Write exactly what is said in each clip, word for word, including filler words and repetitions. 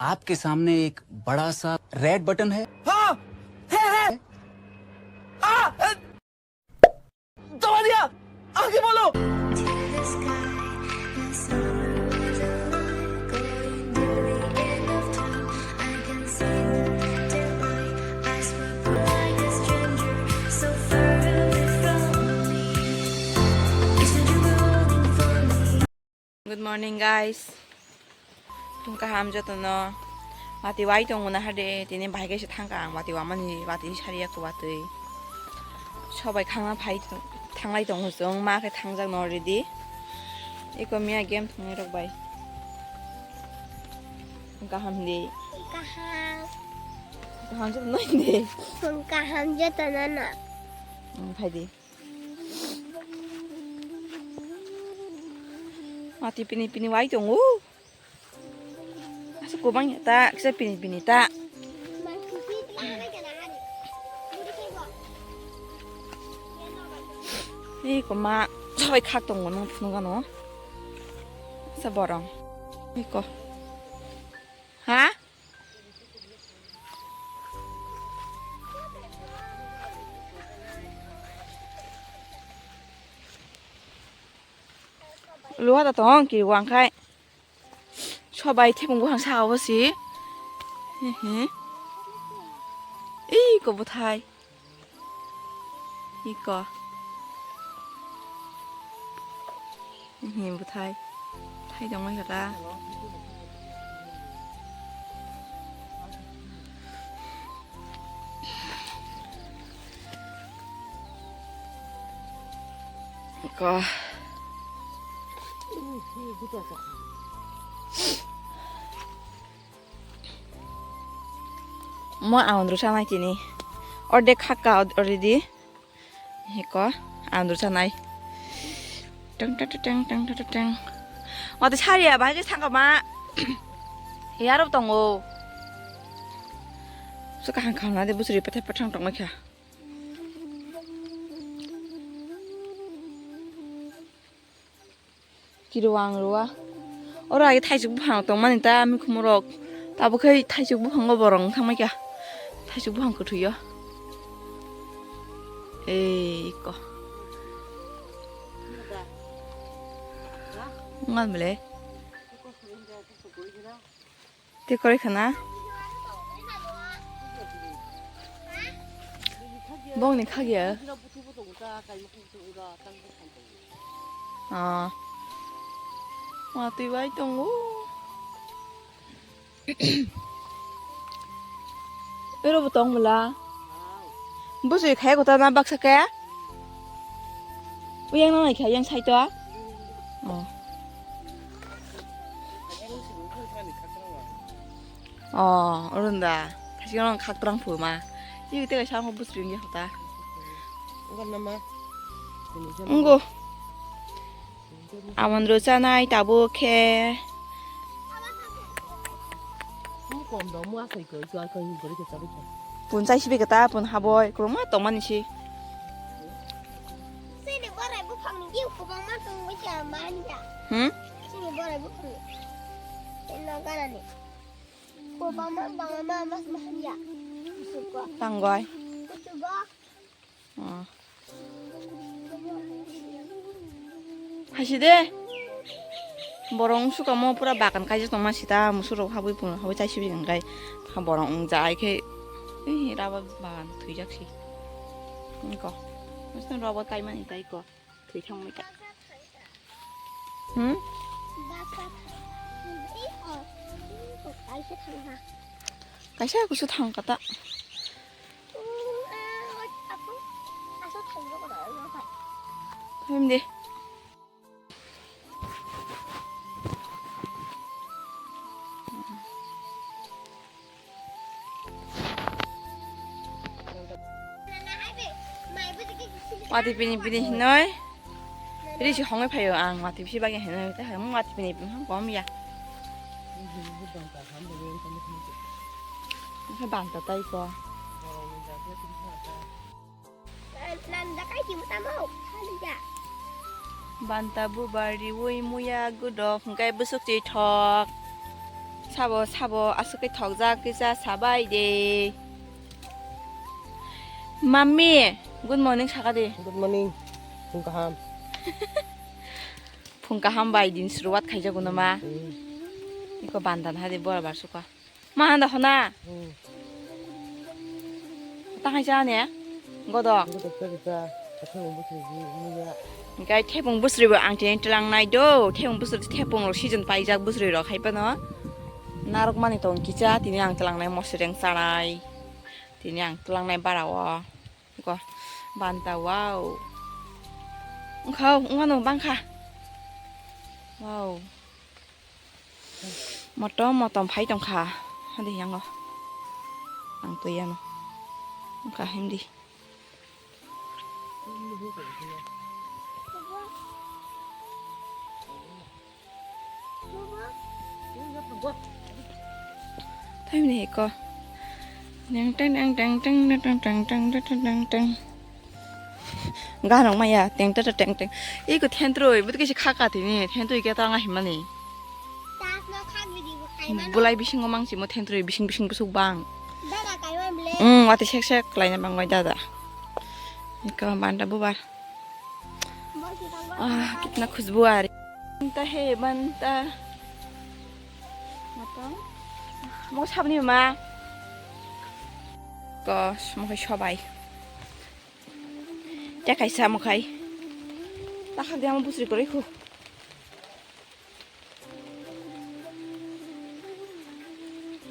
आपके सामने एक बड़ा सा रेड बटन है। हाँ, है, है। आ, आ, दबा दिया। आगे बोलो। Good morning, guys. Tong kaham jotono. Mati wai tong mona hade, tini bahai kaisa thangka ang mati wamani, mati sariya ko watwi. Sobai khangna phai thanglai tongo chwng, ma khe thangjak no already. Eko miya game thungnai rok bai. Kaham di. Kaham. Kaham jotono di. Kaham jotono na. Hmm, phai di. Mati pini pini wai tongo. Asa kubang ya ta, kisa pini pini ta. Ni koma sabai khak tongo nang phunukano. Asa borong. Ni ko. Ha? Luha da tong ki wang khai. Sobai thepung buphang saka o si. He he. Iko bwthai. Iko. He bwthai. Thai tongmai kha ta. Iko. Mo aundru sanai tini. Orde khaka already. Hiko aundru sanai. Teng teng teng teng teng teng teng. Mati sariya bahai ke sangka ma. Yarok tongo. Suka hang khana de busuri pathe pathang tongma kha. Kiruwang ruwa. Oro age thaisuk buphang tongmani ta mikhumurok. Tabuk khai thaisuk buphango borok wng thangmai kha. Thaisuk buphang kwthwio. Ei ko. Ngal mele. Tei kwrwi khana? Bongni khagya. Ah. Ma twi bai tongo. Ero bo tong bwla. Bwswi khai kota na baksa khe. Uyang nang kha yang sai to. Oh. Oh, orunda. Thasi nang khak trang phu ma. Yi te sa mo bwswi ngi kota. Ngo. Amondro chanai tabuk khe. Pun chai sibi kata pun haboi kwbangma tongmani si. Sini borai buphangni geu kwbangma tongwi kha manya. Hmm? Sini borai buphangni. Eno ganani. Kwbangma bangma mas mahanya. Kusugo. Tangoi. Kusugo. Oh. Haisi de. Borok wngsuka mo pura bagan kaijak tongma sita musurok habwi pungno habwi chai sibri hwnkhai borok wngja ai khe. Ei rubber bagan thwijak si. Niko. Mustang rubber kaimani tai ko. Thwi thangmani ta. Hmm? Kaisa kusu thang kata. Him de. Mati pini pini hinoi. Risi hongwi phaio ang mati bisi bagwi hinoi. Tei hai mati pini pini ham kom ya. Banta tai ko. Nanda kai kimu tamo, halija. Banta bubar riwi muya gudok hwnkhe bwswk chithok. Sabo, sabo, aswk khe thokjak kisa sabai de. Mummy, good morning saka de. Good morning. Phung kaham. Phung kaham bai din suruwat khaijago no ma. Hmm. Iko bandan hadi bora bar suka. Ma handa hona. Hmm. Tang hai cha ne? Godok. Godok cha cha. Thepung busri ji muya. Hingkai thepung busri bo ang tini tlang nai do. Thepung busri thepung rok season paijak busri rok hai pano. Narok mani tong kicha tini ang tlang nai mosreng chanai. Tini ang tlang nai bara o. Ko banta wow. Wngkha wngmano bangkha. Wow. Motom motom phai tongkha. Hadi yango. Ang twi ano. Wngkha himdi. Thaimni ko. Neng teng neng teng teng teng teng teng teng teng teng teng. Ganok maya teng teng teng teng. Iko thentroi, buti kisi khaka tini, thentroi khe tanga himani. Bulai bisingo mangsi mo thentroi, bising bising busuk bang. Dada kaiwan ble. Hmm, wati sek sek laina bangbai dada. Iko banda bubar. Ah, kitna khushbu aa rahi. Banta hai, banta. Mato. Mo sabni ma. Kos, mo kai sobai. Te kaisa mo kai. Takhak dia mo busri kori khu.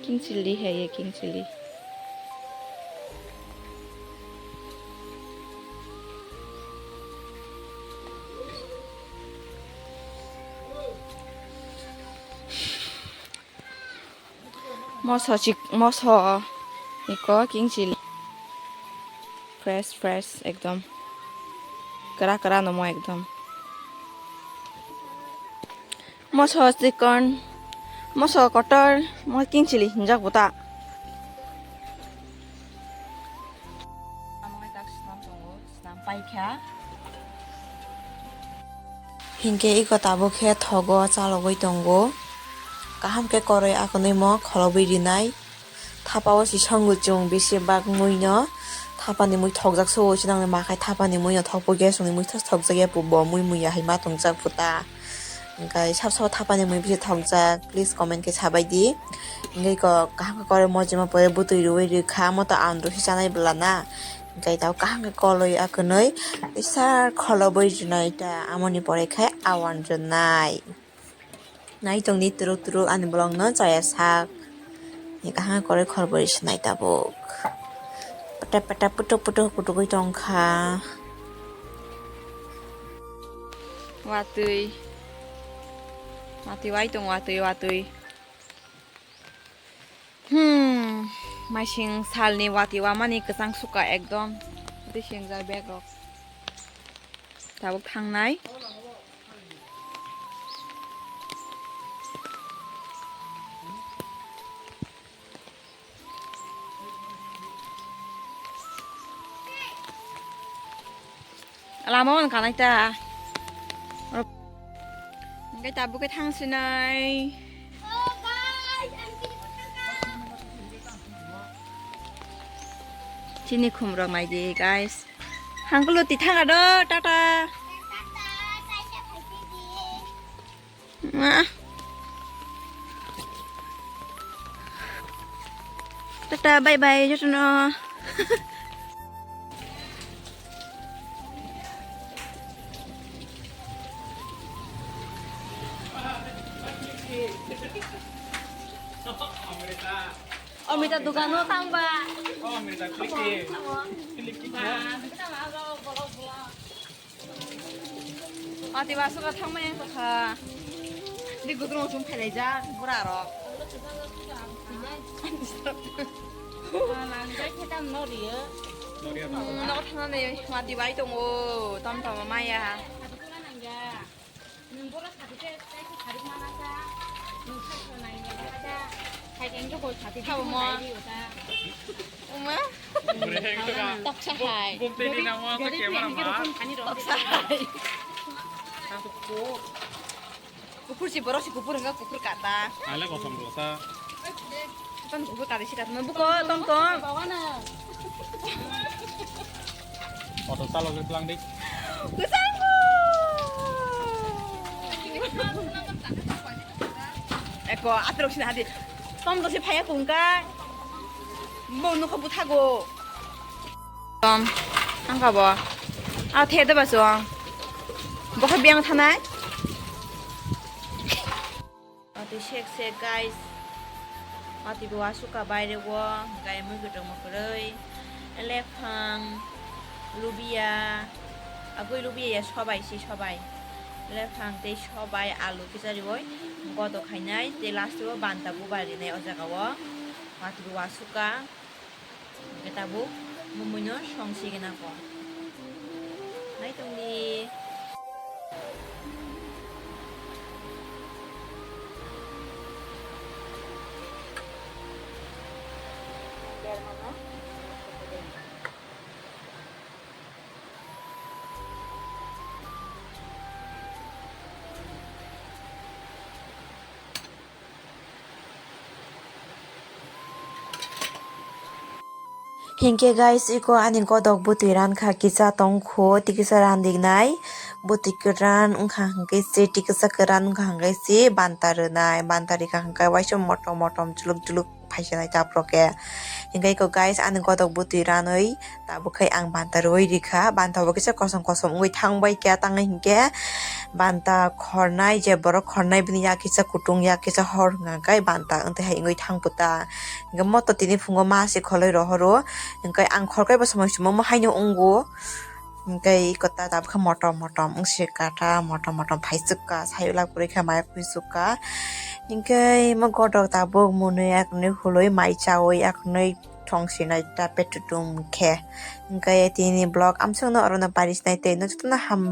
King chili hai ye, king chili. Moso chik, moso iko king chili. Fresh, fresh, ekdom. Kra, kra no mo ekdom. Moso chikon, moso kotor, mo king chili hinjak buta. Hinkhe iko tabuk khe thogo chalogwi tongo. Kaham khe koroi akonwi mo kholobwi rinai. Thapa o si songwi chwng bisi bak mui no. Thapa ni mui thokjak so o si nang ma khai thapa ni mui no thok po gas ni mui thok thokjak ya po bo mui mui ya hai ma tongjak puta. Hingkai sab sabo thapani mui bisi thokjak, please comment khe sabai di. Hingkai ko kaham khe koroi mojima pore bwtwi rwui rwkha, amo to ang dosi chanai bwla na. Hingkai tabo kaham khe koloi akwrwnwi, bisar kholobwi rwnai ta, amoni pore khe awan rwnai. Nai tongdi twrwk twrwk ani vlog no chaya sak. Ni kaham koroi khorbo ri sinai tabuk. Pata pata putuk putuk putukwi tongkha. Watwi. Watwi wai tong watwi watwi. Hmm. Maising salni watwi wamani kwchang suka ekdom. Tei singjak bag rok. Tabuk thangnai. Lama on kanai ta. Hingke tabuk khe thang sinai. Chini khum rok nai di, guys. Hangkulu ti thang ado, tata. Ma. Tata, bye bye, jotono. Amrita. Amrita dukano tangba. Oh, Amrita, click. Click, click. Watwi wasuk thangmani tongkha. Di gudrung chum phelaijak bura rok. Nogo thangnani watwi bai tongo, tom tom maya. Thabo mo. Uma. Toksa hai. Toksa hai. Kuphur si borok si kuphur hwnkha kuphur kata. Ale kosom rota. Ton kuphur kata si kata buko tom tom. Auto chalo ke pelang dik. Kusangu. Eko atrok sini hadi. Tom to si phaya kungka. Bo nukha buthago. Tom, ang kabo. A the de baso. Bo kha biang thanai. Ati sek sek guys. Ati bo asuka baire wo, gai mui gotong mokroi. Elephang, lubia. Agoi lubia ya sobai si sobai. Elephang tei sobai alu kisa riwoi. Godo khainai tei last wo banta bubar rinai o jaga wo. Ati bo asuka. Hingke tabuk mumuino song sigena ko. Nai tongdi. Hinkhe guys, iko ani godok bwtwi rankha kisa tongkho, tikisa randiknai. Bwtwi kwran wngkha hinkhe se, tikisa kwran wngkha hinkhe se banta rwnai. Banta rikha hinkhe waisa motom motom chuluk chuluk phaisanai taproke. Hinkhe iko guys, ani godok bwtwi ranwi tabuk khe ang banta rwui rikha. Banta bo kisa kosom kosom wngwi thangbai khe, tangwi hinkhe banta khornai, je borok khornai bini yak kisa kutung, yak kisa hor hwnkha khe banta wngtwi hai wngwi thang puta. Hingke moto tini phungo ma se kholoi rohoro. Hingke ang khorkai bo somoi somoi mo haino wngo. Hingke iko ta tabukhe motom motom wngse kata, motom motom phaisukka, sayulak purikha maya khuisukka. Hingke mo godok tabuk mwnwi akonwi huloi mai chawi akonwi thong sinai ta petutum khe. Hingke tini vlog amsongno orono parisinai tei no jotono hambai.